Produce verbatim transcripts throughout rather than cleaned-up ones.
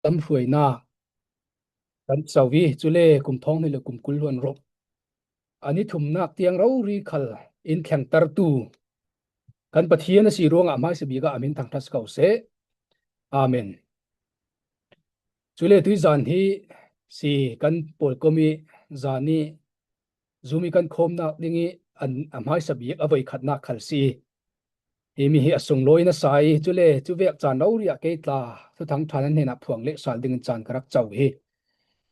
lamhruainak kan co i, cule kum thawng hnih le kum kul hluan ruk a ni thumnak tiang rori khal in thlengtertu kan Pathian a si ruangah a hmaisa bik ah a min thangṭhat si ko seh. Amen. Cule tuizan hi si kan pawlkom i zan i Zoom i kan khawmnak ding i an, a hmaisa bik a voikhatnak khal si i, hi mi hi a sunglawi nasa i, cule cuvek caan rori ah kei tla Thuthang ṭha nan hnenah phuang leh sal dingin caan ka rak co hi.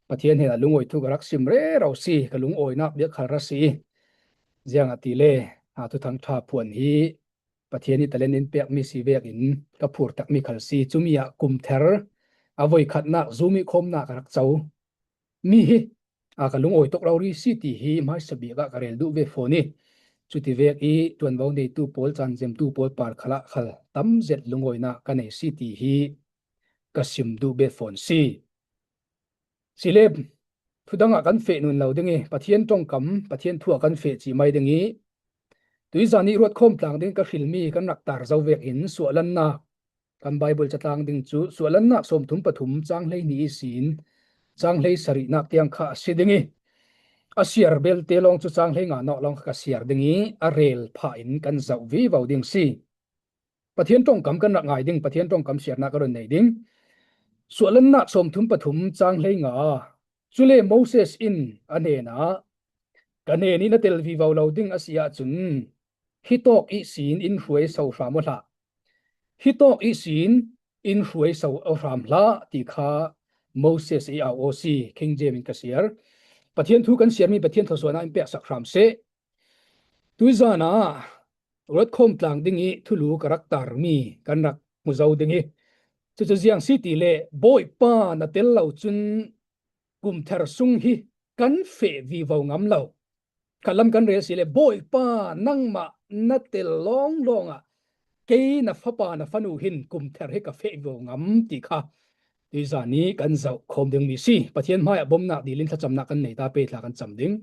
Pathian hnenah lungawi thu ka rak sim rero si, ka lungawinak bik khal ra si i, ziangahtile, a, Thuthang ṭha phuan hi Pathian i talent in pekmi si vekin ka phur takmi khal si. Cumi ah kum ther a voikhatnak Zoom i khawmnak ka rak co mi hi, a, ka lungawi tuk rori si ti hi hmaisa bik ah ka rel duh ve fawn i, cuti vek i ṭuanvo neitu pawl, caan zemtu pawl par khalah khal tam zet lungawinak ka nei si ti hi ka sim duh bet fawn si. Sile, thudang ah kan feh nun lo ding i, Pathian ṭongkam, Pathian thu ah kan feh cih mai ding i, tuizan i ruat khawm tlang ding ka hrilmi kan rak tar zo vekin suahlannak, kan Bible catlang ding cu suahlannak sawmthum pathum cang hleihnih ihsin cang hleisarihnak tiang kha a si ding i, a siar belte lawng cu cang hleinga nawh lawng kha ka siar ding i, a rel phah in kan zoh vivo ding si. Pathian ṭongkam kan rak ngai ding, Pathian ṭongkam siarnak ka run nei ding. Suahlannak sawmthum pathum cang hleinga. Cule Moses in a hnenah, ka hnen i na tel vivo lo ding a si ahcun, hi tawk ihsin in hruai so hram aw hlah. Hi tawk ihsin in hruai so aw hram hlah ti kha Moses i au aw si, King James in ka siar. Pathian thu kan siarmi Pathian thluasuahnak in peksak hram seh. Tuizan ah ruat khawm tlang ding i thulu ka rak tarmi kan rak hmu zo ding i, cucu ziang si ti le Bawipa na tel lo cun kum ther sung hi kan feh vivo ngam lo. Khalam kan rel si le Bawipa nangmah na tel lawnglawng ah kei na fapa na fanu hin kum ther hi ka feh vivo ngam ti kha tuizan i kan zoh khawm dingmi si. Pathian hmaiah bomnak dil in thlacamnak kan nei ta, pe thla kan cam ding.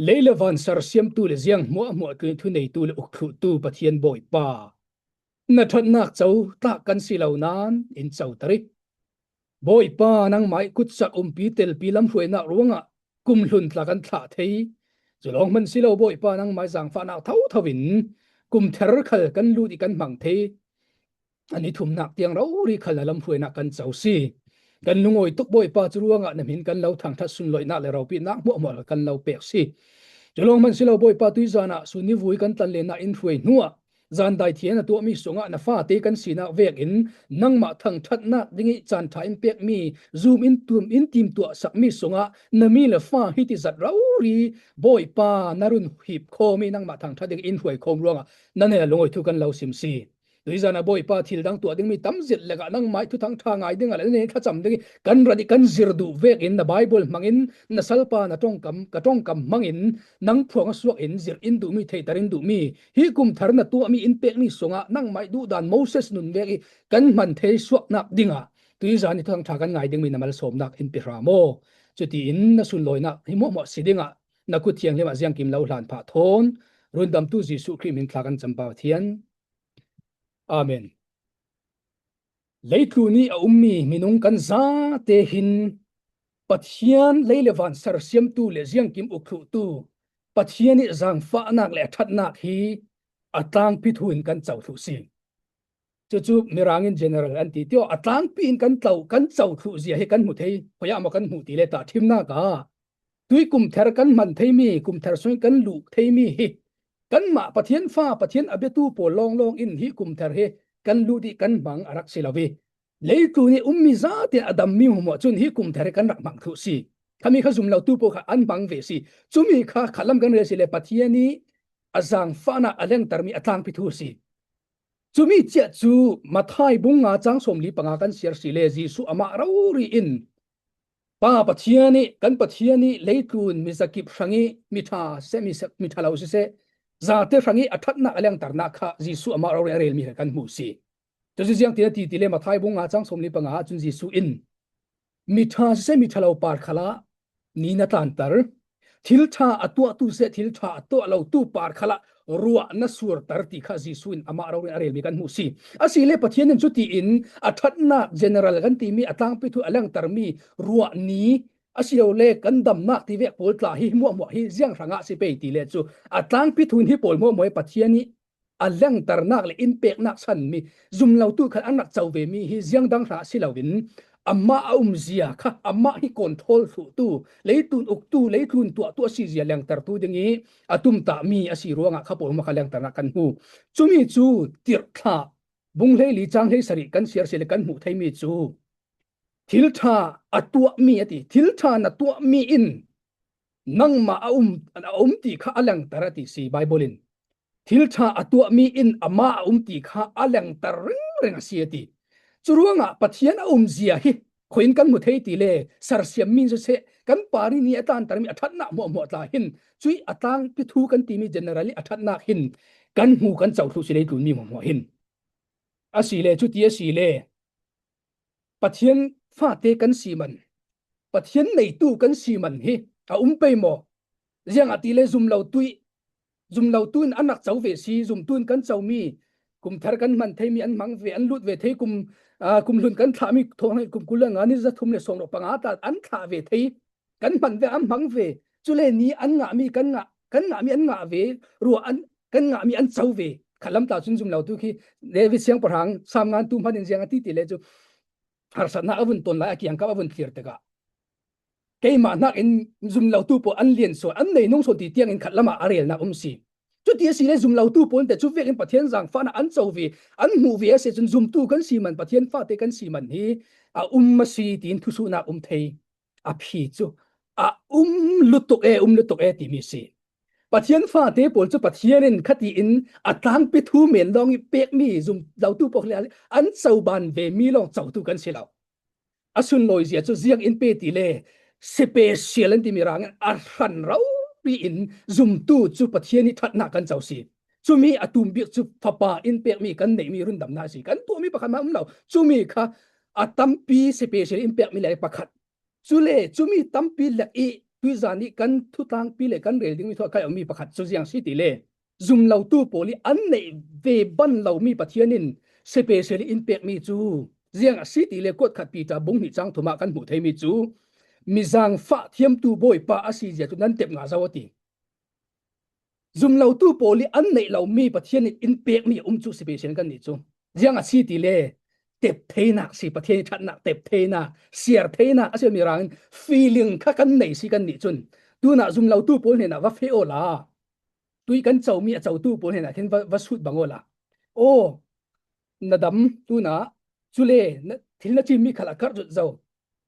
Lei le van sersiamtu le ziang hmuahhmuah tlun i thuneitu le uk thluhtu Pathian Bawipa, na ṭhatnak co tlak kan si lo nain in coter i, Bawipa nangmah i kutsak umpi telpi lamhruainak ruangah kum hlun tla kan thlah thei. Cu lawng hman si lo, Bawipa nangmah i zaangfahnak thotho in kum ther khal kan lut i kan hmang thei. A ni thumnak tiang rori khal na lamhruainak kan co si. Kan lungawi tuk Bawipa, cu ruangah na hmin kan lo thangṭhat, sunlawihnak le ropitnak hmuahhmuah kan lo pek si. Cu lawng hman si lo, Bawipa, tuizan ah sun ni vui kan tlanlennak in hruai hnuah zandai thian a tuahmi sungah na fate kan sinak vekin nangmah thangṭhatnak ding i caan ṭha in pekmi Zoom in tum in timtuahsakmi sungah na mi le fa hiti zat rori Bawipa na run hip khawm i nangmah thangṭhat ding in hruai khawm ruangah na hnenah lungawi thu kan lo sim si. Tuizan ah Bawipa, thil dang tuah dingmi tam zet lekah nangmah i thuthang ṭha ngai dingah le na hnenah thlacam ding i kan rat i kan zir duh vekin na Baibal hmangin na salpa na ṭongkam, ka ṭongkam hmangin nang phuang a suak in zir in duhmi, theihter in duhmi, hi kum ther na tuahmi in pekmi sungah nangmah i duhdan Moses nun vek i kan hman thei suaknak dingah tuizan i thuthang ṭha kan ngai dingmi na malsawmnak in pe hram aw. Cutiin na sunlawinak hi hmuahhmuah si dingah na kut thianghlim ah ziangkim lo hlan phah thawn, rundamtu Jesuh Khrih min thla kan cam Pathian. Amen. Leitlun i a ummi minung kan zate hin Pathian lei le van sersiamtu le ziangkim uk thluhtu Pathian i zaangfahnak le a ṭhatnak hi a tlangpi thu in kan co thluh si. Cucu Mirang in general an ti tiaw, a tlangpi in kan tlo, kan co thluh zia hi kan hmu thei. Hoiah maw kan hmuh ti le tahṭhimnak ah tui kum ther kan hman theimi, kum ther sung kan luh theimi hi kanmah Pathian fa, Pathian a biatu pawl lawnglawng in hi kum ther hi kan lut i kan hmang a rak si lo i, leitlun i ummi zate a dammi hmuahhmuah cun hi kum ther hi kan rak hmang thluh si. Khami kha zum lotu pawl kha an hmang ve si. Cumi kha khatlam kan rel si le Pathian i a zaangfahnak a lengtermi a tlangpi thu si. Cumi ciah cu Matthai bung nga cang sawmli panga kan siar si le Jesuh amah rori in Pa Pathian i, kan Pathian i leitlun mi zakip hrang i mi ṭha siseh, mi se-, mi ṭha lo siseh, zate hrang i a ṭhatnak a lengternak kha Jesuh amah rori a relmi kha kan hmu si. Cucu ziangtin a ti ti le Matthai bung nga cang sawmli panga ah cun Jesuh in mi ṭha siseh, mi ṭha lo par khalah ni na tlanter, thil ṭha a tuahtu seh, thil ṭha a tuah lotu par khalah ruahna surter ti kha Jesuh in amah rori in a relmi kan hmuh si. Asile Pathian in cutiin a ṭhatnak general kan timi a tlangpi thu a lengtermi ruah ni, asilole kan damnak ti vek pawl tla hi hmuahhmuah hi ziang hrangah si pei tile cu a tlangpi thu in hi pawl hmuahhmuah hi Pathian ih a lengternak le in peknak sanmi, zum lotu khan an rak co vemi hi ziang dang hrangah si loin amah a umzia kha, amah hi control thluhtu, leitlun uktu, leitlun tuahtu a si zia lengtertu ding ih a tumtahmi a si ruangah kha pawl hmuah kha lengternak kan hmu. Cumi cu Tirhthlah bung hleili cang hleisarih kan siar si le kan hmuh theimi cu thil ṭha a tuahmi a ti. Thil ṭha na tuahmi in nangmah a um, a um ti kha a lengter a ti si Baibal in. Thil ṭha a tuahmi in amah a um ti kha a lengter ringring a si a ti. Curuangah Pathian a umzia hi khuin kan hmu thei tile sersiammi siseh, kan par ih ni a tlantermi a ṭhatnak hmuahhmuah tla hin, cuih a tlangpi thu kan timi generally a ṭhatnak hin kan hmu kan co thluh si leitlunmi hmuahhmuah hin. Asile cuti asile Pathian fate kan si man, Pathian neitu kan si man hi a um pei maw? Ziangahtile zum lotu ih, zum lotu in an rak co ve si, zumtu in kan comi, kum thar kan hman theimi an hmang ve, an lut ve thei, kum, aa, kum hlun kan thlahmi thawng hi kum kul le nga ni zathum le sawmruk panga ta an thlah ve thei, kan hman ve, an hmang ve. Cule ni an ngahmi kan ngah, kan ngahmi an ngah ve, ruah an, kan ngahmi an co ve. Khatlam tla cun zum lotu khi David siangpahrang Sam ngantu hman in ziang a ti tile cu harsatnak a vun ton lai, a kiangkap a vun thlir tikah keimah hnakin zum lotu pawl an lian sawn, an neinung sawn ti tiangin khatlamah a relnak um si. Cuti asile zum lotu pawl in teh cu vekin Pathian zaangfahnak an co ve, an hmuh ve a si cun zumtu kan si man, Pathian fate kan si man hi a um a si tiin thusuhnak um thei. A phi cu a um lutuk e, um lutuk e timi si. Pathian fate pawl cu Pathian in khatiin a tlangpi thu men lawng ih pekmi zum lotu pawl le an coban vemi lawng cotu kan si lo. A sunlawizia cu ziang in pe tile special an timi rangin a hran rori in zumtu cu Pathian ih ṭhatnak kan co si. Cumi a tumbik cu fapa in pekmi kan neihmi rundamnak si. Kan tuahmi pakhat hmanh um lo. Cumi kha a tampi special in pekmi le pakhat. Cule cumi tampi lek ih tuizan ih kan thutlangpi le kan rel dingmi thu a kaihmi pakhat cu ziang si tile, zum lotu pawl ih an neih ve ban lomi Pathian in special in pekmi cu ziang a si tile, kuat khat Peter bung hnih cang thum ah kan hmuh theimi cu mi zaangfah thiamtu Bawipa a si zia cu nan tep ngah zo a ti. Zum lotu pawl ih an neih lomi Pathian in in pekmi a um cu special kan nih cu. Ziang a si tile tep theinak si, Pathian ih ṭhatnak tep theinak, siar theinak a si mi rangin feeling kha kan nei si kan nih cun, tunah zum lotu pawl hnenah va feh awla, tui kan comi a cotu pawl hnenah khin va, va sut bang awla, aw, na dam tunah, cule na, thil na cimmi khal a karh zut zo,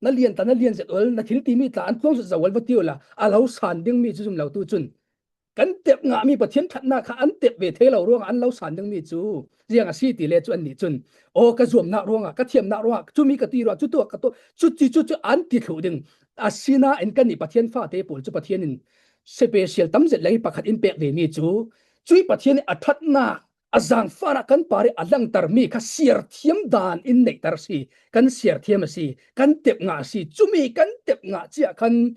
na lian tla, na lian zet ol, na thil timi tla an tluang zut zo ol va ti awla, a lo san dingmi cu zum lotu cun kan tep ngahmi Pathian ṭhatnak kha an tep ve thei lo ruangah an lo san dingmi cu ziang a si tile cu annih cun, aw, ka zuamnak ruangah, ka thiamnak ruangah, cumi ka ti ruangah, cutuah ka tuah, cuti cu, cu an ti thluh ding. Asinain kannih Pathian fate pawl cu Pathian in special tam zet lei pakhat in pek vemi cu, cuih Pathian ih a ṭhatnak, a zaangfahnak kan par ih a langtermi kha siarthiam dan in neihter si, kan siarthiam a si, kan tep ngah a si, cumi kan tep ngah ciah khan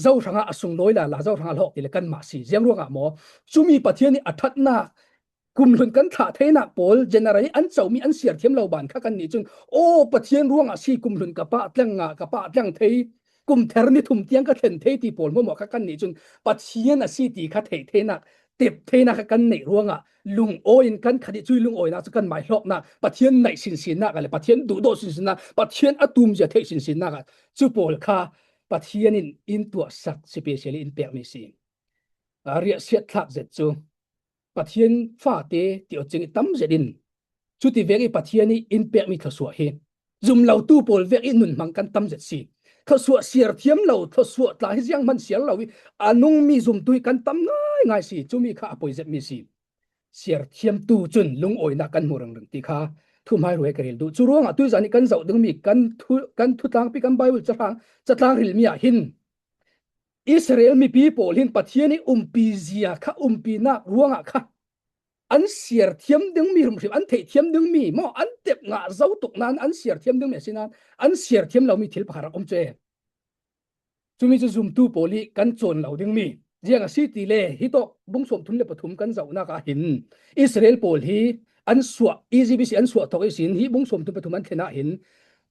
zo hrangah a sunglawi lala, zo hrangah a hlawk tile kanmah si. Ziang ruangah maw? Cumi Pathian ih a ṭhatnak, kum hlun kan thlah theinak pawl generally an comi an siarthiam lo ban kha kan nih cun, aw, Pathian ruangah si, kum hlun ka pah tleng ngah, ka pah tleng thei, kum ther ni thum tiang ka thlen thei ti pawl hmuahhmuah kha kan nih cun Pathian a si ti kha theih theinak, tep theinak kha kan neih ruangah lungawi in kan khat ih cuih lungawinak cu kan maihlawknak, Pathian naih sinsinnak le Pathian duhdawt sinsinnak, Pathian a tumzia theih sinsinnak ah cu pawl kha Pathian in in tuahsak special in pekmi si. A riahsiat thlak zet cu Pathian fate ti awcing ih tam zet in, cuti vek ih Pathian ih in pekmi thluasuah hi zum lotu pawl vek ih nunhmang kan tam zet si. Thluasuah siarthiam lo, thluasuah tla hi zianghman siar lo ih a nungmi zumtu hi kan tam ngaingai si. Cumi kha a poi zetmi si. Siarthiamtu cun lungawinak kan hmu ringring ti kha thuhmaihruai ka rel duh. Cu ruangah tuizan ih kan zoh dingmi kan thu, kan thutlangpi, kan Baibal cahrang, catlang rilmi ah hin Israel mipi pawl hin Pathian ih umpi zia kha, umpinak ruangah kha an siarthiam dingmi hrimhrim, an theihthiam dingmi maw, an tep ngah zo tuk nain an siarthiam dingmi a si nain an siarthiam lomi thil pakhat rak um cu e. Cumi cu zumtu pawl hi kan cawn lo dingmi. Ziang a si ti le, hi tawk bung sawmthum le pathum kan zohnak ah hin Israel pawl hi an suah, Egypt ihsi an suah thawk ihsin hi bung sawmthum pathum an thlen ah hin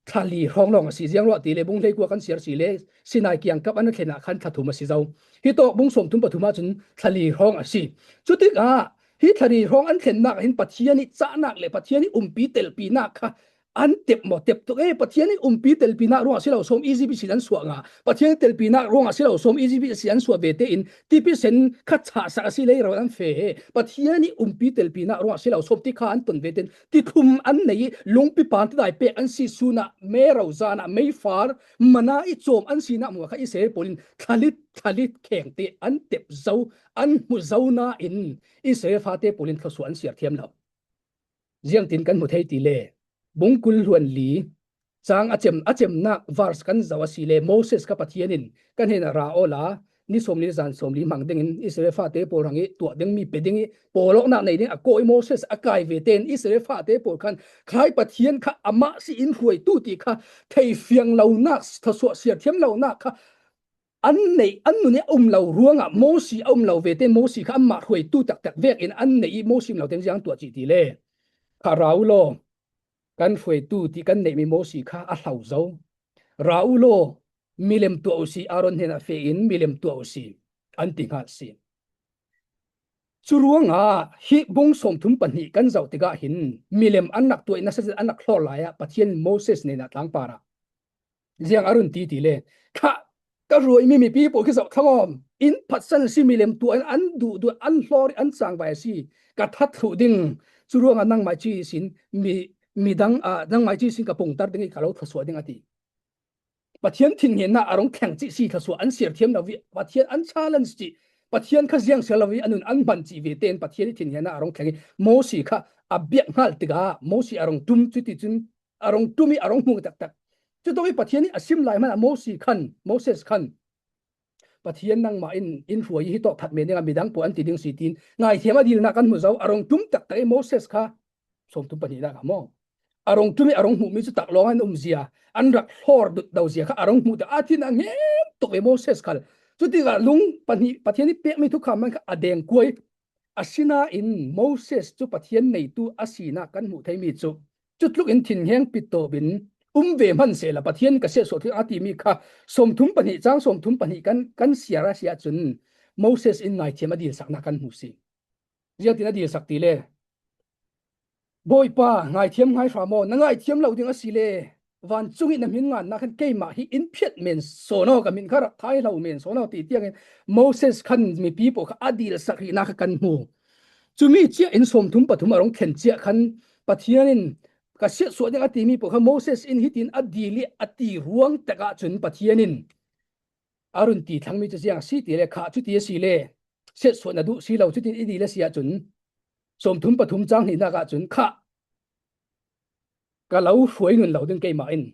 thla li hrawng lawng a si. Ziang ruah ti le, bung hleikua kan siar si le, Sinai kiangkap an thlen ah khan thla thum a si zo. Hi tawk bung sawmthum pathum ah cun thla li hrawng a si. Cutikah hi thla li hrawng an thlennak ah hin Pathian ih cahnak le Pathian ih umpi telpinak kha an tep maw? Tep tuk e. Pathian ih umpi telpinak ruangah si lo sawm, Egypt ihsin an suah nga. Pathian ih telpinak ruangah si lo sawm, Egypt ihsin an suah ve tein tipi sen kha chahsak a si, lei ro an fe he. Pathian ih umpi telpinak ruangah si lo sawm, ti kha an ton ve tein ti thlum an nei ih lungpi pan tidai pek an si. Sun ah, mero zan ah, meifar mana ih cawm an sinak hmuah kha Israel pawl in thlalit, thlalit kheng te an tep zo, an hmu zo nain Israel fate pawl in thluasuah an siar thiam lo. Ziangtin kan hmu thei ti le, bung kul hluan li cang a cem, a cemnak verse kan zoh a si le, Moses kha Pathian in kan hnenah ra awla, ni sawmli zan sawmli hmang dingin Israel fate pawl hrang ih tuah dingmi pe ding ih pawlawknak nei ding a kawh ih Moses a kai ve tein Israel fate pawl khan khai Pathian kha amah si in hruaitu ti kha theifiang lonak, thluasuah siar thiam lonak kha an neih, an nun ih a um lo ruangah Mosi a um lo ve tein Mosi kha amah hruaitu taktak vekin an neih ih Mosi um lo tein ziang tuah cih ti le, kha ra u law, kan hruaitu ti kan neihmi Mosi kha a hlo zo. Ra u law, milem tuah u si, Aaron hnenah fe in milem tuah u si, an ti hngal si. Cu ruangah hi bung sawmthum pahnih kan zoh tikah hin milem an rak tuah ih nasa zet an rak hlor lai ah Pathian in Moses hnenah tlangpar ah ziang a run ti ti le, kha ka ruaimi mipi pawl khi zoh thlang awm, in phatsan si, milem tuah in an duh duh, an hlor ih an cangvai a si, ka that thluh ding. Cu ruangah nangmah ci sin mi, midang, ah, nangmah ci sin ka pungtar ding ih ka lo thluasuah ding a ti. Pathian thinhengnak a rung thleng cih si, thluasuah an siar thiam lo ih Pathian an challenge cih, Pathian kha ziang siar lo ih a nun an hman cih ve tein Pathian ih thinhengnak a rung thleng ih Mosi kha a biak hngal tikah Mosi a rung ṭum, cuticun a rung ṭum ih a rung hmu taktak. Cutawk ih Pathian ih a sim lai hmanah Mosi khan, Moses khan, Pathian nangmah in in hruai ih hi tawk that men dingah midang pawl an ti ding si tiin ngaithiam a dilnak kan hmu zo. A rung ṭum taktak ih Moses kha sawmthum pahnihnak ah maw, a rung ṭum ih a rung hmuhmi cu tak lawng an umzia, an rak hlor dutdo zia kha a rung hmuh tak a thin a ngen tuk ve Moses khal. Cutikah lung pahnih Pathian ih pekmi thukham man kha a dengkuai. Asinain Moses cu Pathian neitu a sinak kan hmuh theimi cu, cutluk in thinheng pitawp in um ve hman sehla Pathian ka siatsuah thil a timi kha sawmthum pahnih cang sawmthum pahnih kan, kan siar a si ahcun Moses in ngaithiam a dilsaknak kan hmu si. Ziangtin a dilsak ti le, Bawipa, ngaithiam ngai hram aw, na ngaithiam lo ding a si le, vancung ih na hmin ngannak khan keimah hi in phiat men sawn aw, ka hmin kha rak thai lo men sawn aw, ti tiangin Moses khan mipi pawl kha a dilsak rihnak kha kan hmu. Cumi ciah in sawmthum pathum a rung thlen ciah khan Pathian in ka siatsuah ding a timi pawl kha Moses in hitin a dil ih a ti ruang tak ahcun Pathian in a run ti thlangmi cu ziang a si ti le, kha cuti a si le, siatsuah na duh si lo, cutin i dil a si ahcun, sawmthum pathum cang hnihnak ahcun, kha ka lo hruai nun lo ding keimah in,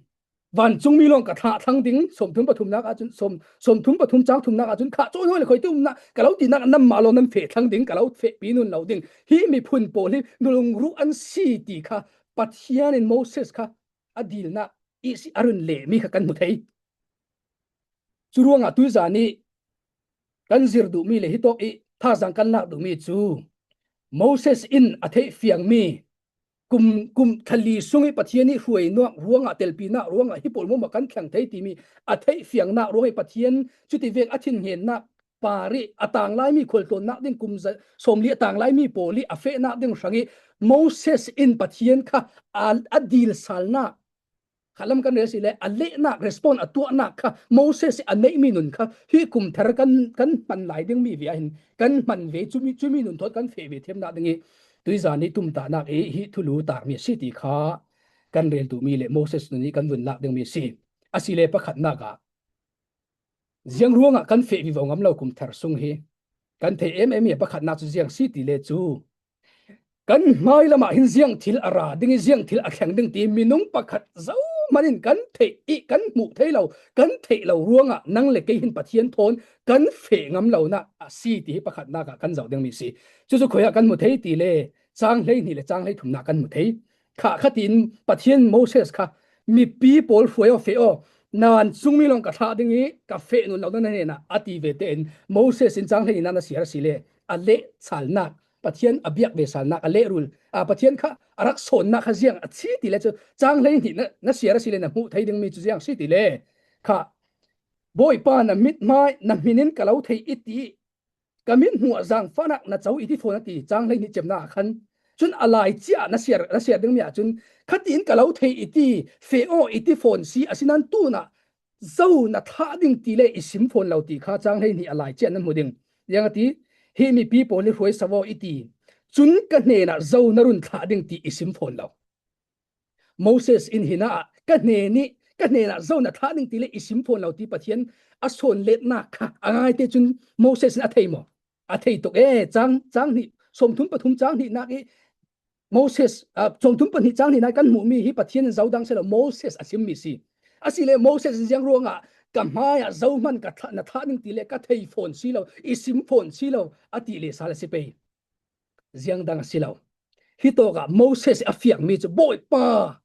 vancungmi lawng ka thlah thlang ding, sawmthum pathumnak ahcun, sawm, sawmthum pathum cang thumnak ahcun, kha cawhnawi le khuaite umnak ka lo tinak nanmah lawng nan feh thlang ding, ka lo fehpi nun lo ding. Hi miphun pawl hi nulungruh an si ti kha Pathian in Moses kha a dilnak ihsi a run lehmi kha kan hmu thei. Cu ruangah tuizan ih kan zir duhmi le hitawk ih thazaang kan lak duhmi cu Moses in a theih fiangmi kum, kum thla li sung ih Pathian ih hruainak ruangah, telpinak ruangah hi pawl hmuahhmuah kan thleng thei timi a theih fiangnak ruangah ih Pathian cuti vek a thinhengnak par ih a tanglaimi khualtlawnnak ding kum za-, sawmli a tanglaimi pawl ih a fehnak ding hrangih Moses in Pathian kha a, a dilsalnak, khalam kan rel si le a lehnak, respond a tuahnak kha Moses ih a neihmi nun kha hi kum thar kan, kan hman lai dingmi ve ah hin kan hman ve, cumi, cumi nun thawn kan feh ve thiamnak ding ih tuizan ih tumtahnak ih hi thulu tarmi a si ti kha kan rel duhmi le Moses nun ih kan vun lak dingmi a si. Asile pakhatnak ah ziang ruangah kan feh vivo ngam lo kum thar sung hi kan theih em em ih a pakhatnak cu ziang si ti le cu kan hmailam ah hin ziang thil a ra ding ih ziang thil a thleng ding ti minung pakhat zohman in kan theih ih kan hmuh thei lo, kan theih lo ruangah nang le kei hin Pathian thawn kan feh ngam lonak a si ti hi pakhatnak ah kan zoh dingmi si. Cucu khuiah kan hmu thei ti le cang hleihnih le cang hleithumnak kan hmu thei. Kha khatin Pathian Moses kha mipi pawl hruai aw, feh aw, vancungmi lawng ka thlah ding i ka feh nung lo na hnenah, a ti ve tein Moses in cang hleihnih na siar a si le a leh salnak, Pathian a biak ve salnak, a lehrul, a Pathian kha a rak sawnnak kha ziang a si ti le cu cang hleihnih na, na siar a si le na hmuh thei dingmi cu ziang si ti le kha, Bawipa na mithmai na hmin in ka lo thei i ti, ka mithmuh ah zangfahnak na co i ti fawn a ti, cang hleihnih cemnak ah khan. Cun a lai ciah na siar, na siar dingmi ah cun, khatin ka lo thei i ti, feh aw i ti fawn si, asinan tunah zo na thlah ding ti le i sim fawn lo ti kha cang hleihnih a lai ciah nan hmu ding. Ziang a ti, hi mipi pawl hi hruai sa aw i ti, cun ka hnenah zo na run thlah ding ti i sim fawn lo. Moses in hinah ka hnenih, ka hnenah zo na thlah ding ti le i sim fawn lo ti Pathian a sawnletnak kha a ngaite cun Moses in a thei maw? A thei tuk e, cang, cang hnih, sawmthum pathum cang hnihnak i Moses, ah, sawmthum pahnih cang hnihnak i kan hmuhmi hi Pathian in zo dang si lo, Moses a simmi si. Asile Moses in ziang ruangah ka hmaiah zo hman ka thlah, na thlah ding ti le ka thei fawn si lo, i sim fawn si lo, a ti le sal a si pei. Ziang dang a si lo. Hitawkah Moses a fiangmi cu, Bawipa,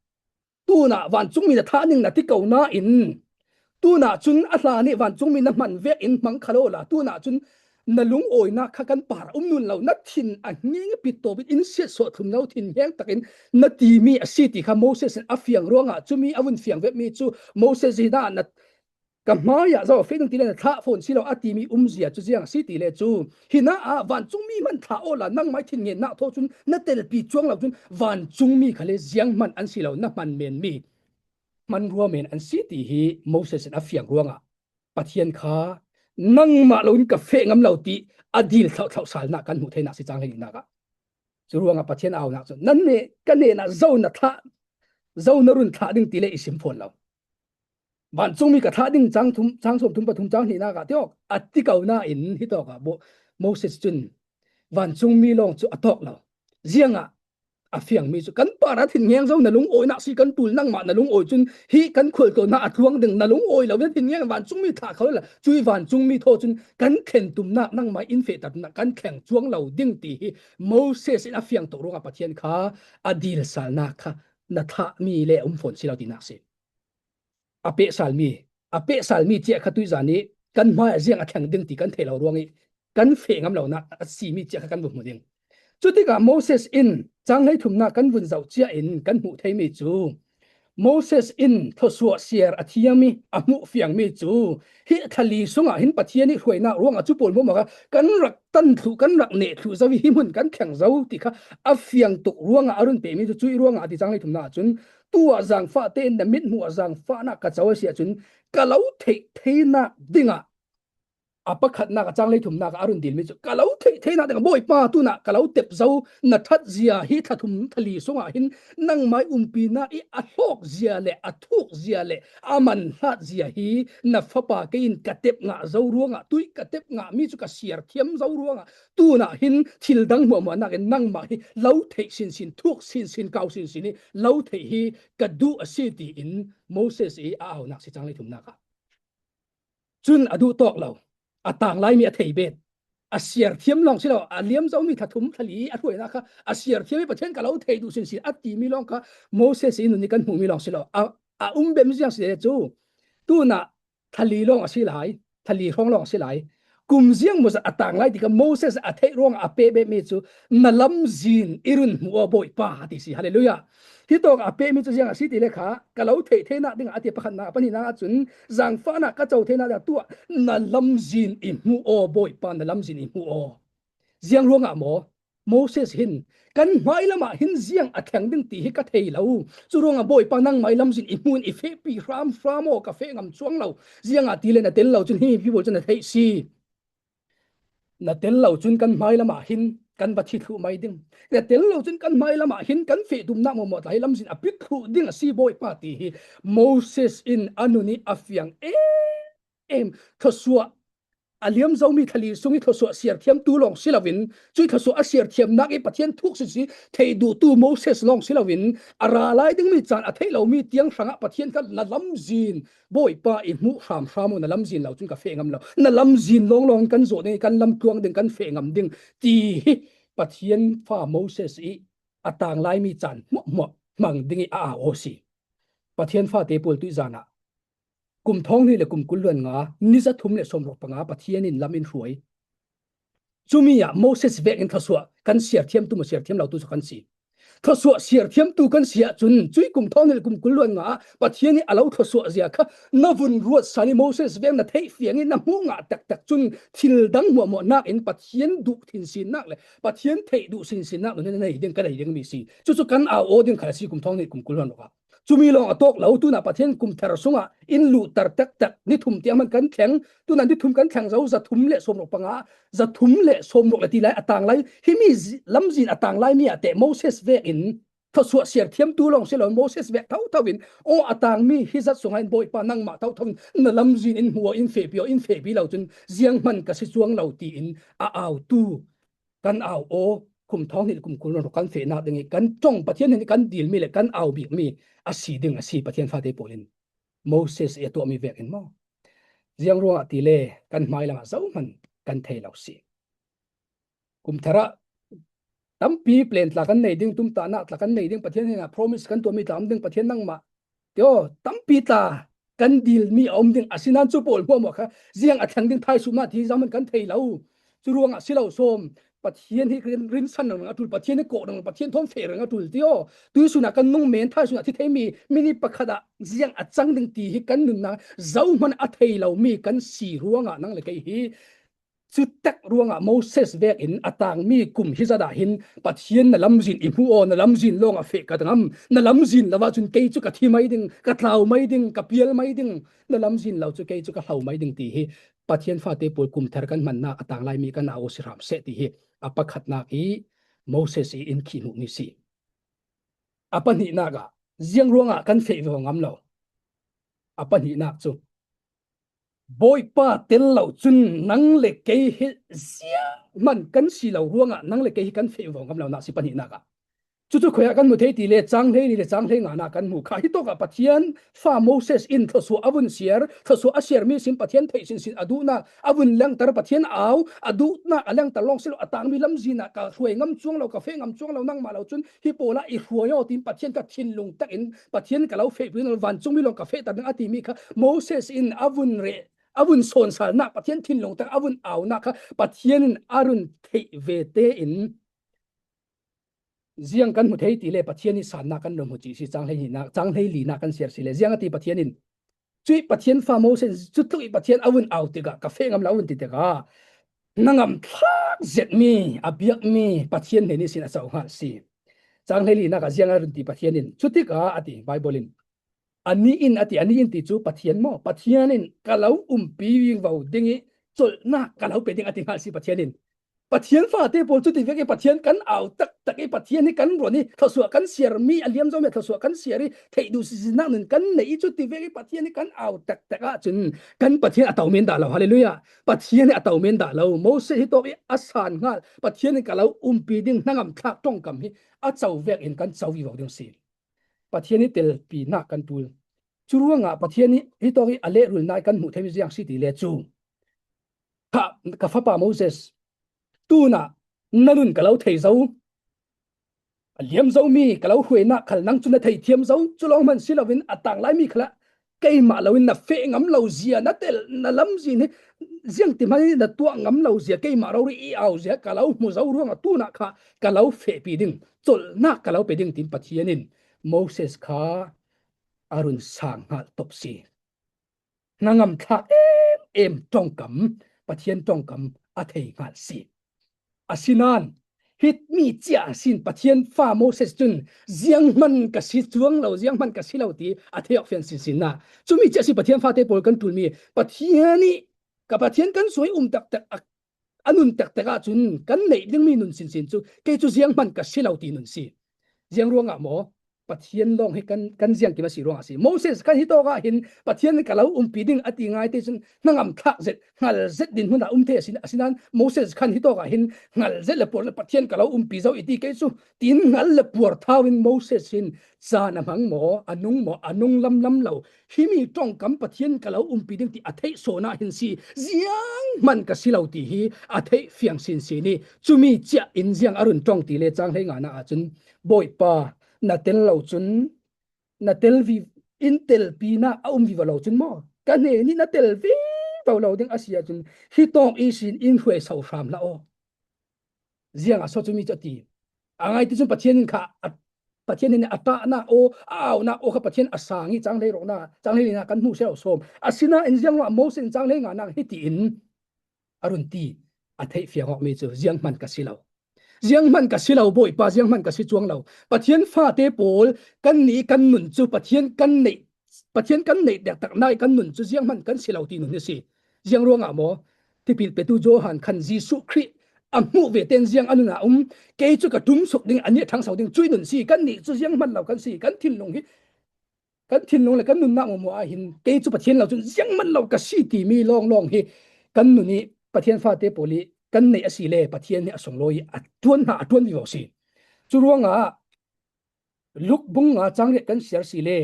tunah vancungmi na thlah ning na ti ko nain, tunah cun a hlan ih vancungmi na hman vekin hmang kha lo la, tunah cun na lungawinak kha kan par a um nun lo, na thin a hnging ih pittawp in in siatsuah thlum lo, thinheng takin na timi a si ti kha Moses in a fiang ruangah cumi a vun fiang vetmi cu Moses hinah na ka hmaiah zo a feh ding ti le na thlah fawn si lo a timi umzia cu ziang a si ti le cu, hinah ah vancungmi hman thlah awla nangmah ih thinhengnak thaw cun na telpi cuang lo cun vancungmi kha le ziang hman an si lo, na hman menmi hman rua men an si ti hi Moses in a fiang ruangah Pathian kha nangmah loin ka feh ngam lo ti a dil thlauhthlauh salnak kan hmuh theinak si cang hleihnih ah. Cu ruangah Pathian aunak cu nan ne, ka hnenah zo na thlah, zo na run thlah ding ti le i sim fawn lo. Vancungmi ka thlah ding cang thum, cang sawmthum pathum cang hnihnak ah tiawk a ti ko nain hitawkah Moses cun vancungmi lawng cu a tawk lo. Ziangah a fiangmi cu kan parah thinheng zo na lungawinak si kan ṭul, nangmah na lungawi cun hi kan khualtlawnnak a tluang ding, na lungawi lo na thinheng vancungmi thlah kho la, cui vancungmi thaw cun kan thlentumnak nangmah in fehternak kan thleng cuang lo ding ti hi Moses in a fiang tuk ruangah Pathian kha a dilsalnak kha na thlahmi le a um fawn si lo tinak si. A pehsalmi, a pehsalmi ciah kha tuih zan ih kan hmaiah ziang a thleng ding ti kan thei lo ruangih kan feh ngam lonak a simi ciah kha kan vun hmu ding. Cutikah Moses in cang hleithumnak kan vun zoh ciah in kan hmuh theimi cu Moses in thluasuah siar a thiam ih a hmuh fiangmi cu hih thlali sungah hin Pathian ih hruainak ruangah cu pawl hmuahhmuah kha kan rak tan thluh, kan rak neh thluh zo ih hi hmun kan thleng zo ti kha a fiang tuk ruangah a run pehmi cu cuih ruangah a ti cang hleithumnak ahcun tuah zangfah tein na mithmuh ah zangfahnak ka co a si ahcun ka lo theih theinak dingah a pakhatnak a cang hleithumnak ah a run dilmi cu ka lo theih theinak dingah Bawipa tunah ka lo tep zo na ṭhat zia hi thlathum thlali sungah hin nangmah ih umpinak ih a hlawk zia le a thuk zia le a man hlat zia hi na fapa kei in ka tep ngah zo ruangah tuih ka tep ngahmi cu ka siar thiam zo ruangah tunah hin thil dang hmuahhmuah nakin nangmah hi lo theih sinsin, thuk sinsin, kau sinsin hi lo theih hi ka duh a si, tiin Moses ih a aunak si cang hleithumnak ah. Cun a duh tawk lo, a tang laimi a thei bet, a siar thiam lawng si lo, a liam zomi thlathum thlali a hruainak kha a siar thiam ih Pathian ka lo thei duh sinsin a timi lawng kha Moses ih nun ih kan hmuhmi lawng si lo, a, a um bem ziang si le cu tunah thlali lawng a si lai, thlali hrawng lawng a si lai. Kum ziang maw zat a tang lai ti kha Moses a theih ruangah a peh betmi cu na lamzin i run hmu aw Bawipa a ti si. Hallelujah. Hitawk a pehmi cu ziang a si ti le kha ka lo theih theinak dingah a ti pakhatnak a pahninak ahcun zangfahnak ka co theinak dingah tuah na lamzin i hmu aw Bawipa, na lamzin i hmu aw. Ziang ruangah maw? Moses hin kan hmai lamah hin ziang a thleng ding ti hi ka thei lo. Cu ruangah Bawipa nangmah ih lamzin i hmu in i fehpi hramhram aw, ka feh ngam cuang lo. Ziangahtile na tel lo cun hi mipi pawl cun na theih si. Na tel lo cun kan hmai lamah hin kan va thi thluh mai ding. Na tel lo cun kan hmai lamah hin kan feh tumnak maw maw tla hi lamzin a pit thluh ding a si Bawipa ti hi Moses in a nun ih a fiang em em. Thluasuah a liam zomi thlali sung ih thluasuah siar thiamtu lawng si loin, cuih thluasuah a siar thiamnak ih Pathian thuk sinsin theih duhtu Moses lawng si loin, a ra lai dingmi caan a theih lomi tiang hrangah Pathian kha na lamzin Bawipa i hmuh hramhram aw, na lamzin lo cun ka feh ngam lo. Na lamzin lawnglawng kan zawh ding, kan lamtluang ding, kan feh ngam ding ti hi Pathian fa Moses ih a tang laimi caan hmuahhmuah hmang ding ih a au aw si. Pathian fate pawl tuih zan ah kum thawng hnih le kum kul hluan nga, ni za thum le sawmruk panga Pathian in lam in hruai. Cumi ah Moses vekin thluasuah kan siar thiamtu maw, siar thiam lotu cu kan si. Thluasuah siar thiamtu kan si ahcun, cui kum thawng hnih le kum kul hluan nga ah Pathian nih a lo thluasuah zia kha na vun ruat san i Moses vek na theih fiang i na hmuh ngah taktak cun thil dang hmuahhmuah nakin Pathian duh thinsinnak le Pathian theih duh sinsinnak nun na nei ding, ka nei dingmi si. Cucu kan au aw ding khal a si kum thawng hnih kum kul hluan ruk ah. Cumi lawng a tawk lo, tunah Pathian kum thar sungah in luhter taktak ni thum tiang hman kan thleng, tunah ni thum kan thleng zo, za thum le sawmruk panga, za thum le sawmruk le ti lai a tang lai, himi zi-, lamzin a tang laimi ah teh Moses vekin thluasuah siar thiamtu lawng si lo, Moses vek thotho in aw a tangmi hi zat sungah in Bawipa nangmah thotho in na lamzin in hmu aw, in fehpi aw, in fehpi lo cun zianghman ka si cuang lo tiin a autu kan au aw, kum thawng hnih le kum kul hluan ruk kan fehnak ding i kan ṭong Pathian hnen i kan dilmi le kan au bikmi a si ding a si Pathian fate pawl in Moses i a tuahmi vekin maw? Ziang ruangah tile kan hmailam ah zohman kan thei lo si. Kum thar ah tampi plan tla kan nei ding, tumtahnak tla kan nei ding, Pathian hnenah promise kan tuahmi tla um ding, Pathian nangmah tio tampi tla kan dilmi a um ding, asinain cu pawl hmuahhmuah kha ziang a thleng ding thaisumnak ti zohman kan thei lo. Cu ruangah si lo sawm, Pathian hi rin, rinsan ringring a ṭul, Pathian hi kawh ringring, Pathian thawn feh ringring a ṭul tio. Tuisun ah kan nung men, thaisun ah thi theimi minute pakhat ah ziang a cang ding ti hi kan nunnak zohman a thei lomi kan si ruangah nang le kei hi. Cutak ruangah Moses vekin a tangmi kum hi zat ah hin Pathian na lamzin i hmu aw, na lamzin lawngah feh ka ngam, na lamzin lo ahcun kei cu ka thi mai ding, ka tlau mai ding, ka pial mai ding, na lamzin lo cu kei cu ka hlo mai ding ti hi Pathian fate pawl kum thar kan hmannak a tang laimi kan au aw si hram seh ti hi a pakhatnak i Moses i in khih hmuhmi si. A pahnihnak ah ziang ruangah kan feh vivo ngam lo? A pahnihnak cu Bawipa tel lo cun nang le kei hi zianghman kan si lo ruangah nang le kei hi kan feh vivo ngam lo nak si pahnihnak ah. Cucu khuiah kan hmu thei ti le cang hleili le cang hleinga nak kan hmu kha. Hitawk ah Pathian fa Moses in thluasuah a vun siar, thluasuah a siarmi sin Pathian theih sinsin a duhnak a vun langhter, Pathian au a duhnak a langhter lawng si lo, a tangmi lamzin ah ka hruai ngam cuang lo, ka feh ngam cuang lo, nangmah lo cun hi pawl ah i hruai aw, tiin Pathian kha thinlung takin Pathian ka lo fehpi lo, vancungmi lawng ka fehter ding a timi kha Moses in a vun reh, a vun sawnsalnak, Pathian thinlung tak a vun aunak kha Pathian in a run theih ve tein ziang kan hmu thei ti le Pathian i sannak kan run hmu cih si, cang hleilinak, cang hleilinak kan siar si le ziang a ti Pathian in, cuih Pathian fa Moses in cutluk i Pathian a vun au tikah ka feh ngam lo a vun ti tikah, na ngamthlak zetmi, a biakmi Pathian hnen ihsin a cohnghal si. Cang hleilinak ah ziang a run ti Pathian in, cutikah a ti Baibal in, a nih in a ti, a nih in ti cu Pathian maw? Pathian in ka lo umpi vivo ding i colhnak ka lo pe ding a ti hngal si Pathian in. Pathian fate pawl cu ti vek i Pathian kan au taktak i Pathian hi kan ruat i thluasuah kan siarmi, a liam zomi a thluasuah kan siar i theih duh sinsinnak nun kan neih i cu ti vek i Pathian hi kan au taktak ahcun kan Pathian a to men dah lo. Hallelujah. Pathian hi a to men dah lo. Moses hi tawk i a san hngal, Pathian in ka lo umpi ding hnangam thlak ṭongkam hi a co vek in kan co vivo ding si. Pathian hi telpinak kan ṭul. Cu ruangah Pathian hi hitawk i a lehrulnak i kan hmuh theimi ziang si ti le cu, kha, ka fapa Moses, tunah na nun ka lo thei zo, a liam zomi ka lo hruainak khal nang cu na thei thiam zo, cu lawng hman si loin a tang laimi khalah keimah loin na feh ngam lo zia, na tel, na lamzin hi ziang ti hmanh hi na tuah ngam lo zia, keimah rori i au zia ka lo hmu zo ruangah tunah kha ka lo fehpi ding, colhnak ka lo pe ding, tiin Pathian in Moses kha a run sang hngal top si. Hnangam thlak em em ṭongkam, Pathian ṭongkam a thei hngal si. Asinain, himi cia sin Pathian fa Moses cun zianghman ka si cuang lo, zianghman ka si lo ti a thei awk fian sinsinnak. Cumi cia si Pathian fate pawl kan ṭulmi, Pathian ih ka Pathian kan suai um taktak a, a nun taktak ahcun kan neih dingmi nun sinsin cu kei cu zianghman ka si lo ti nun si. Ziang ruangah maw? Pathian lawng hi kan, kan ziangkim a si ruangah a si. Moses khan hitawk ah hin Pathian in ka lo umpi ding a ti ngai te cun hnangam thlak zet, hngal zet dinhmun ah um thei a si, asinain Moses khan hitawk ah hin hngal zet le puar le Pathian ka lo umpi zo i ti kei cu, tiin hngal le puar thau in Moses hin caan a hmang maw, a nung maw, a nung lamlam lo. Himi ṭongkam Pathian ka lo umpi ding ti a theih sawn ah hin si, zianghman ka si lo ti hi a theih fiang sinsin i, cumi cia in ziang a run ṭong ti le cang hleinganak ahcun, Bawipa, na tel lo cun, na tel vi, in telpinak a um vivo lo cun maw? ka hnenih na tel vivo lo ding a si ahcun, hi tawk ihsin in hruaiso hram hlah aw. Ziangah so cumi cu a ti. A ngaite cun Pathian in kha a, Pathian in a tahnak aw, a aunak aw kha Pathian a sang i cang hlei ruknak, cang hlei linak kan hmuh si lo sawm. Asinain ziangruangah Moses in cang hlei nganak hitiin a run ti, a theih fiang awkmi cu zianghman ka si lo. Zianghman ka si lo, Bawipa, zianghman ka si cuang lo. Pathian fate pawl, kannih kan nun cu Pathian kan neih, Pathian kan neih dektaknak i kan nun cu zianghman kan si lo ti nun hi si. Ziangruangah maw? Tipil petu Johan khan Jesuh Khrih a hmuh ve tein ziang a nun ah um, kei cu ka ṭumsuk ding, a nih a ṭhangso ding cuih nun si. Kannih cu zianghman lo kan si, kan thinlung hi, kan thinlung le kan nunnak maw maw ah hin kei cu Pathian lo cun zianghman lo ka si timi lawnglawng hi kan nun i Pathian fate pawl i kan neih a si le Pathian hi a sunglawi i a ṭuan hna, a ṭuan vivo si. Cu ruangah Luk bung nga cang riat kan siar si le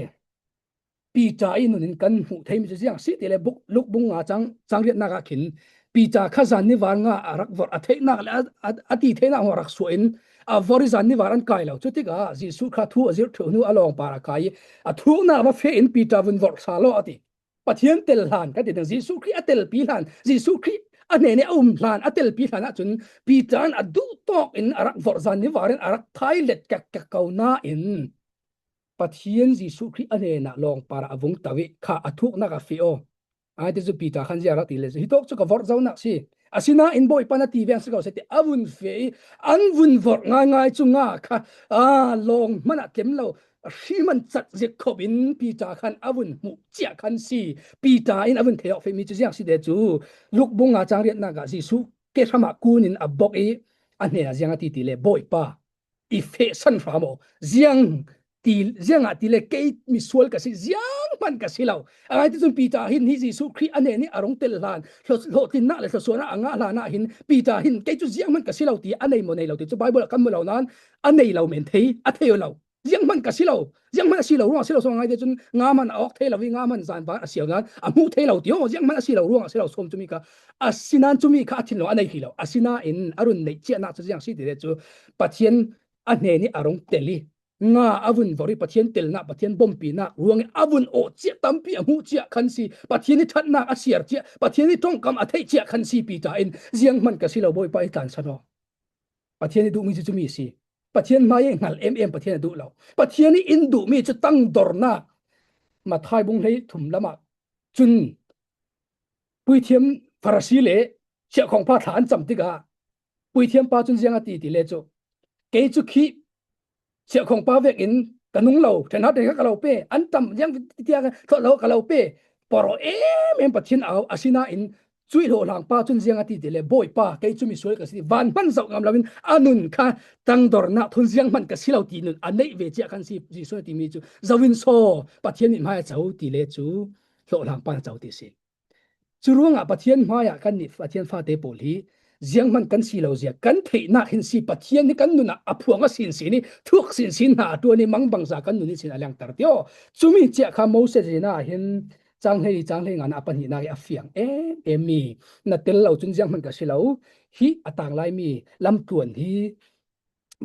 Peter i nun in kan hmuh theimi cu ziang si ti le, Luk bung nga cang, cang riatnak ah khin Peter kha zan nivar nga a rak vorh, a theihnak le a, a, a ti theihnak hna rak suah in a vorh i zan nivar an kai lo. Cutikah Jesuh kha thu a zirh ṭheu hnu a lawngpar a kai i a thuknak va feh in Peter vun vorh hlah law a ti. Pathian tel hlan kan ti ding, Jesuh Khrih a telpi hlan, Jesuh Khrih a hnen i a um hlan, a telpi hlan ahcun Peter in a duh tawk in a rak vorh, zan nivar in a rak thai let kek kek ko nain Pathian Jesuh Khrih a hnenah lawngpar ah a vung to i kha a thuknak a feh aw. Ai ti cu Peter khan ziah rak ti le cu, hi tawk cu ka vorh zonak si. Asinain Bawipa na ti veng si ko seh ti a vun feh i an vun vorh ngaingai cu nga kha, aa, lawng hmanh ah tlem lo, a hri man cat zik khop in Peter khan a vun hmuh ciah khan si. Peter in a vun thei awk fehmi cu ziang si te cu, Luk bung nga cang riatnak ah Jesuh ke hram ah kun in a bok i a hnenah ziang a ti ti le, Bawipa, i fehsan hram aw. Ziang ti, ziangah ti le kei misual ka si, zianghman ka si lo. A ngaite cun Peter hin hi Jesuh Khrih a hnen i a rung tel hlan, hlawh-, hlawhtlinnak le thluasuahnak a ngah hlan ah hin Peter hin kei cu zianghman ka si lo ti a nei maw nei lo ti cu Baibal ah kan hmu lo nain a nei lo men thei, a thei lo. Zianghman ka si lo, zianghman a si lo ruang a si lo sawm a ngaite cun nga hman a awk thei lo i nga hman zanvan a si lo nain a hmuh thei lo ti aw, zianghman a si lo ruang a si lo sawm cumi kha, asinain cumi kha a thinlung a nei hrih lo. Asinain a run neih ciahnak cu ziang si ti le cu Pathian a hnen i a rung tel i nga a vun vorh i Pathian telnak, Pathian bawmpinak ruang i a vun awh ciah tampi a hmuh ciah khan si. Pathian i ṭhatnak a siar ciah, Pathian i ṭongkam a theih ciah khan si. Peter in zianghman ka si lo, Bawipa, i tlansan aw. Pathian i duhmi cu cumi a si. Pathian hmai i hngal em em Pathian a duh lo. Pathian i in duhmi cu tangdornak. Matthai bung hlei thum lamah cun puithiam Farasi le siahkhongpa thla an cam tikah puithiam pa cun ziang a ti ti le cu, kei cu khi siahkhongpa vekin ka nung lo, ṭhenhau ṭhenkhat ka lo pe, an tam ziang tiah ka hlawt lo ka lo pe, porh em em Pathian au, asinain cuih hlawhhlang pa cun ziang a ti ti le, Bawipa, kei cu misual ka si ti, van hman zoh ngam loin a nun kha tangdornak thun zianghman ka si lo ti nun a neih ve ciah khan si, Jesuh a timi cu zo in saw, Pathian mithmai a co ti le cu hlawhhlang pa a co ti si. Cu ruangah Pathian hmaiah kannih Pathian fate pawl hi zianghman kan si lo zia kan theihnak hin si, Pathian hi kan nun ah a phuang a sinsin i thuak sinsin hna a ṭuan i mangbangza kan nun ihsin a lengter ti aw. Cumi ciah kha Moses in ah hin cang hlei, cang hlei nga na a pahnihnak i a fiang em em mi, na tel lo cun zianghman ka si lo, hi a tanglaimi lamtluan hi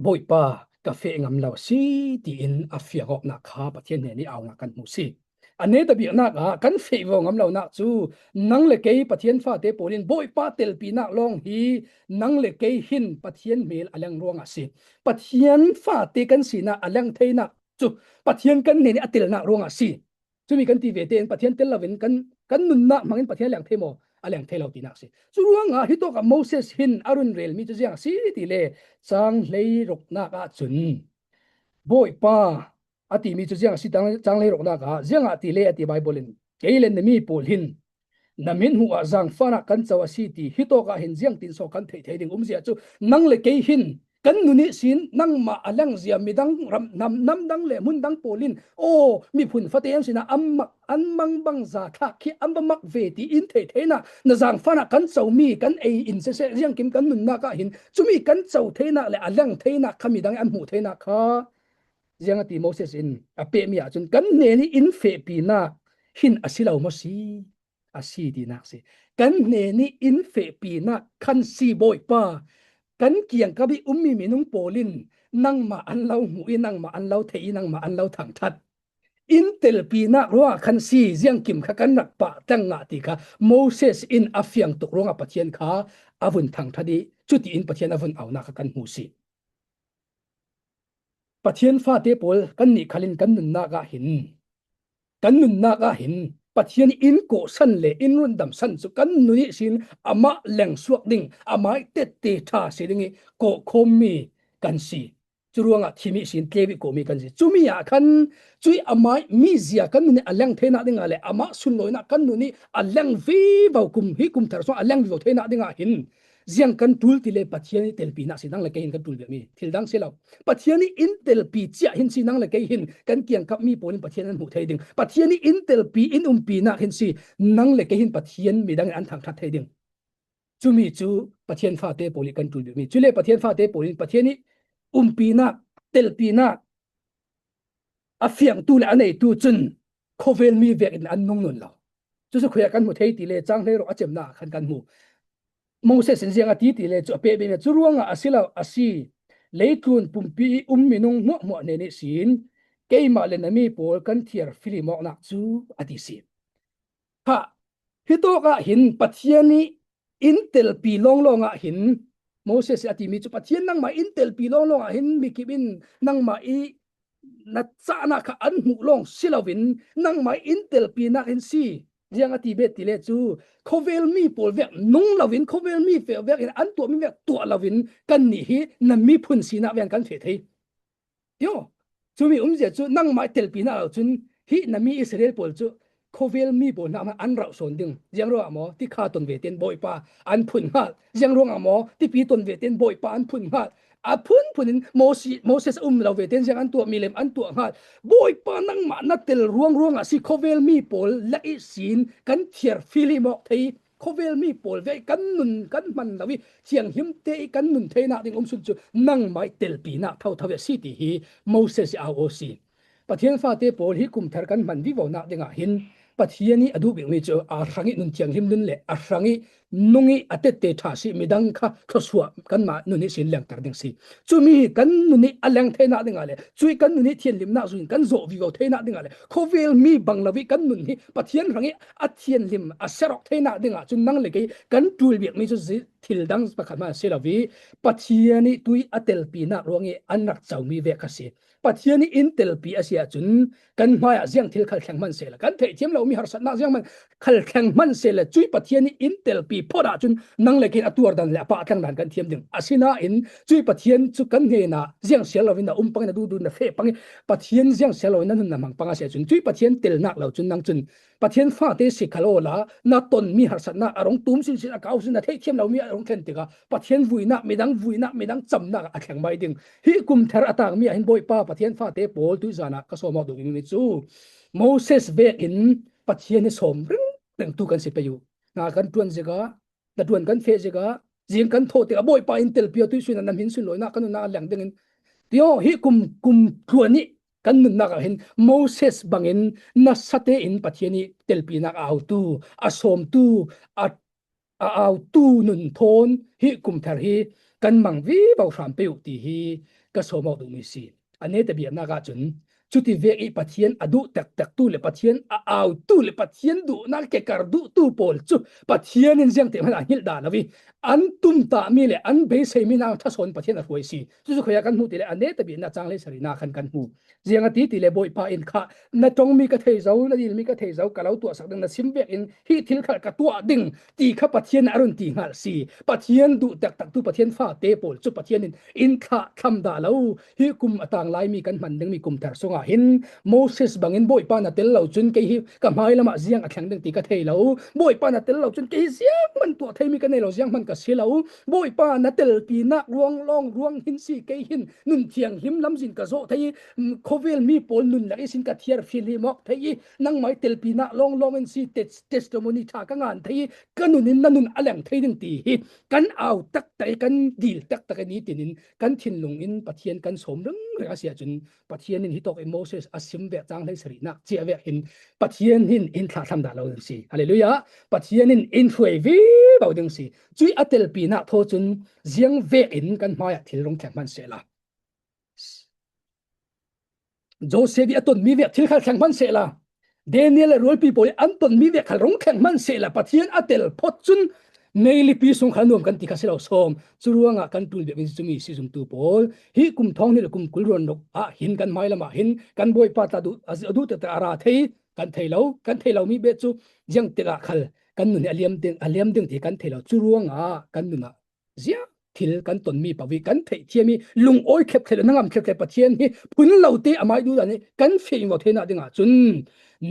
Bawipa, ka feh ngam lo a si, tiin a fiang awknak kha Pathian hnen i aunak kan hmu si. A neta biknak ah kan feh vivo ngam lonak cu nang le kei Pathian fate pawl in Bawipa telpinak lawng hi nang le kei hin Pathian hmel a leng ruangah a si. Pathian fate kan sinak a leng theinak cu Pathian kan hnen i a telnak ruangah a si. Cumi kan ti ve tein Pathian tel loin kan, kan nunnak hmangin Pathian a leng thei maw? A leng thei lo tinak si. Cu ruangah hitawk ah Moses hin a run relmi cu ziang a si ti le cang hleiruknak ah cun Bawipa a timi cu ziang a si, cang, cang hleiruknak ah ziangah ti le a ti Baibal in, kei le na mi pawl hin na mithmuh ah zaangfahnak kan co a si ti hitawk ah hin ziangtin so kan theih thei ding um zia cu nang le kei hin kan nun ihsin nangmah a lengzia midang ram, nam, namdang le hmundang pawl in, aw, miphun fate an sinah an mak, an mangbangza thlak khi an va mak ve tiin theih theinak na zaangfahnak kan comi kan ei in siseh, ziangkim kan nunnak ah hin cumi kan co theinak le a leng theinak kha midang an hmuh theinak kha ziang a ti Moses in a pehmi ahcun kan hnen i in fehpinak hin a si lo maw si? A si tinak si. Kan hnen i in fehpinak khan si Bawipa, kan kiangkap i ummi minung pawl in nangmah an lo hmuh i nangmah an lo theih i nangmah an lo thangṭhat. in telpinak ruangah khan si, ziangkim kha kan rak pah tlang ngah ti kha Moses in a fiang tuk ruangah Pathian kha a vun thangṭhat ih, cutiin Pathian a vun aunak kha kan hmu si. Pathian fate pawl kannih khalin kan nunnak ah hin, kan nunnak ah hin Pathian in kawhsan le in rundamsan cu kan nun ihsin amah lengsuak ding, amah ih tette ṭha si ding ih kawhkhawmmi kan si. Curuangah thim ihsin tleu ih kawhmi kan si. Cumi ah khan cuih amah ih mizia kan nun ih a leng theinak dingah le amah sunlawinak kan nun ih a leng vivo, kum hi kum thar sungah a leng vivo theinak dingah hin ziang kan ṭul ti le Pathian ih telpinak si, nang le kei hin kan ṭul vivomi thil dang si lo. Pathian ih in telpi ciah hin si, nang le kei hin kan kiangkapmi pawl in Pathian an hmuh thei ding. Pathian ih in telpi in umpinak hin si, nang le kei hin Pathian midang in an thangṭhat thei ding. Cumi cu Pathian fate pawl ih kan ṭul vivomi. Cule Pathian fate pawl in Pathian ih umpinak, telpinak a fiangtu le a neitu cun khawvelmi vekin an nung nun lo. Cucu khuiah kan hmu thei ti le cang hleiruk a cemnak khan kan hmu. Moses in ziang a ti ti le cu a pehbehmi cu ruangah a si lo a si. Leitlun pumpi ih um minung hmuahhmuah hnen ihsin keimah le na mi pawl kan thiar filim awknak cu a ti si. Kha, hitawk ah hin Pathian ih in telpi lawnglawng ah hin Moses a timi cu Pathian nangmah in telpi lawnglawng ah hin mikip in nangmah ih na cahnak kha an hmuh lawng si loin nangmah in telpinak in si. Ziang a ti bet ti le cu khawvelmi pawl vek nung loin khawvelmi vek in an tuahmi vek tuah loin kannih hi na miphun sinak vek kan feh thei. Tio, cumi umzia cu nangmah ih telpinak lo cun hih na mi Israel pawl cu khawvelmi pawl hna hmanh an rauh sawn ding. Ziang ruangah maw? Ti kha ton ve tein Bawipa an phun hngalh. Ziang ruangah maw? Tipi ton ve tein Bawipa an phun hngalh. A phunphun in Mosi-, Moses a um lo ve tein ziang an tuah, milem an tuah hngalh. Bawipa nangmah na tel ruangruang ah si, khawvelmi pawl lak ihsin kan thiar filim awk thei. Khawvelmi pawl vek ih kan nun kan hman lo ih thianghlimte ih kan nun theinak ding um sun cu nangmah ih telpinak thotho a si ti hi Moses ih au aw si. Pathian fate pawl hi kum thar kan hman vivonak dingah hin Pathian ih a duh bikmi cu a hrang ih nun thianghlim nun le a hrang ih nung ih a tette ṭha si midang kha thluasuah kanmah nun ihsin lengter ding si. Cumi hi kan nun ih a leng theinak dingah le cuih kan nun ih thianhlimnak zui in kan zawh vivo theinak dingah le khawvelmi bang lo ih kan nun hi Pathian hrang ih a thianhlim a ser awk theinak dingah cun nang le kei kan ṭul biakmi cu zi-, thil dang pakhat hmanh a si lo ih Pathian ih tuih a telpinak ruang ih an rak comi vek kha si. Pathian ih in telpi a si ahcun kan hmaiah ziang thil khal thleng hman sehla, kan theihthiam lomi harsatnak ziang hman khal thleng hman sehla, cuih Pathian ih in telpi phawt ahcun nang le kei a tuar dan le a pah tlang dan kan thiam ding. Asinain cuih Pathian cu kan hnenah ziang siar loin na um pang ih, na duhduh na feh pang ih, Pathian ziang siar loin na nun na hmang pang a si ahcun cuih Pathian telnak lo cun nang cun Pathian fate si khal awla na tonmi harsatnak a rung tum sinsin, a kau sin, na theihthiam lomi a rung thlen tikah Pathian vuinak, midang vuinak, midang camnak ah a thleng mai ding. Hi kum thar a tangmi ah hin Bawipa Pathian fate pawl tuih zan ah ka sawm awk duhmi cu Moses vekin Pathian hi sawm ringringtu kan si pei uh. Hna kan ṭuan zik ah, na ṭuan kan feh zik ah, zing kan thawh tikah Bawipa in telpi aw, tuihsun ah na hmin sunlawinak kan nunnak a leng dingin ti aw, hi kum, kum tluan ih kan nunnak ah hin Moses bangin nasa tein Pathian ih telpinak a autu, a sawmtu, a, a autu nun thawn hi kum thar hi kan mang vivo hram pei uh ti hi ka sawm awk duhmi si. A neta biaknak ahcun cuti vek ih Pathian a duh taktaktu le Pathian a autu le Pathian duhnak kekar duhtu pawl cu Pathian in ziangte hmanh a hngilh dah lo ih an tumtahmi le an beiseimi hna ṭha sawn Pathian a hruai si. Cucu khuiah kan hmuh ti le a neta biaknak cang hleisarihnak khan kan hmu. Ziang a ti ti le Bawipa in kha na ṭongmi ka thei zo, na dilmi ka thei zo, ka lo tuahsak ding, na sim vekin hi thil khal ka tuah ding ti kha Pathian a run ti hngalh si. Pathian duh taktaktu Pathian fate pawl cu Pathian in in thlah thlam dah lo. Hi kum a tang laimi kan hman dingmi kum thar sungah hin Moses bangin Bawipa na tel lo cun kei hi ka hmai lamah ziang a thleng ding ti ka thei lo. Bawipa na tel lo cun kei hi zianghman tuah theimi ka nei lo, zianghman ka si lo. Bawipa na telpinak ruang lawng ruang hin si kei hin nun thianghlim lamzin ka zawh thei ih, mm, khawvel mi pawl nun lak ihsin ka thiar fili mawk thei ih, nangmah ih telpinak lawnglawng in si tes-, testimony ṭha ka ngan thei ih, ka nun in na nun a leng thei ding ti hi kan au taktak ih, kan dil taktak ih nitin in kan thinlung in Pathian kan sawm ringring a si ahcun, Pathian in hitawk ih Moses a sim vek cang hleisarihnak ciah vek hin Pathian hin in thlahthlam dah lo ding si. Hallelujah! Pathian in in hruai vivo ding si. Cuih a telpinak thaw cun ziang vekin kan hmaiah thil rung thleng hman sehla. Joseph i a ton mi vek thil khal thleng hman sehla, Daniel le rualpi pawl i an ton mi vek khal rong thleng hman sehla, Pathian a tel phot cun meilipi sung khal nuam kan ti kha si lo sawm. Cu ruangah kan ṭul biak in cumi si zumtu pawl, hi kum thawng hnih le kum kul ruanruk ah hin kan hmailam ah hin kan Bawipa tla duh, a duh taktak a ra thei kan thei lo, kan thei lo mi beh cu ziang tikah khal kan nun hi a liam ding, a liam ding ti kan thei lo. Cu ruangah kan nun ah ziah thil kan tonmi paoh i kan theihthiam i lungawi thlep thei lo, na ngam thlep thei Pathian hi phun lo te amai duhdan i kan feh in vau theinak dingah cun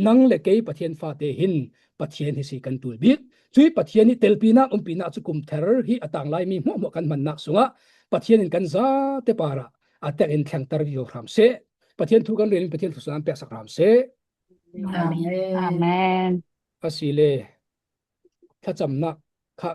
nang le kei Pathian fate hin Pathian hi si kan ṭul bik. Cui Pathian hi telpinak umpinak cu kum thar hi a tang lai mi hmuahhmuah kan hmannak sungah Pathian in kan zate parah a tek in thlengter vivo hram seh. Pathian thu kan rel in Pathian thu san peksak hram seh. Amen. Amen. Asile thlacamnak kha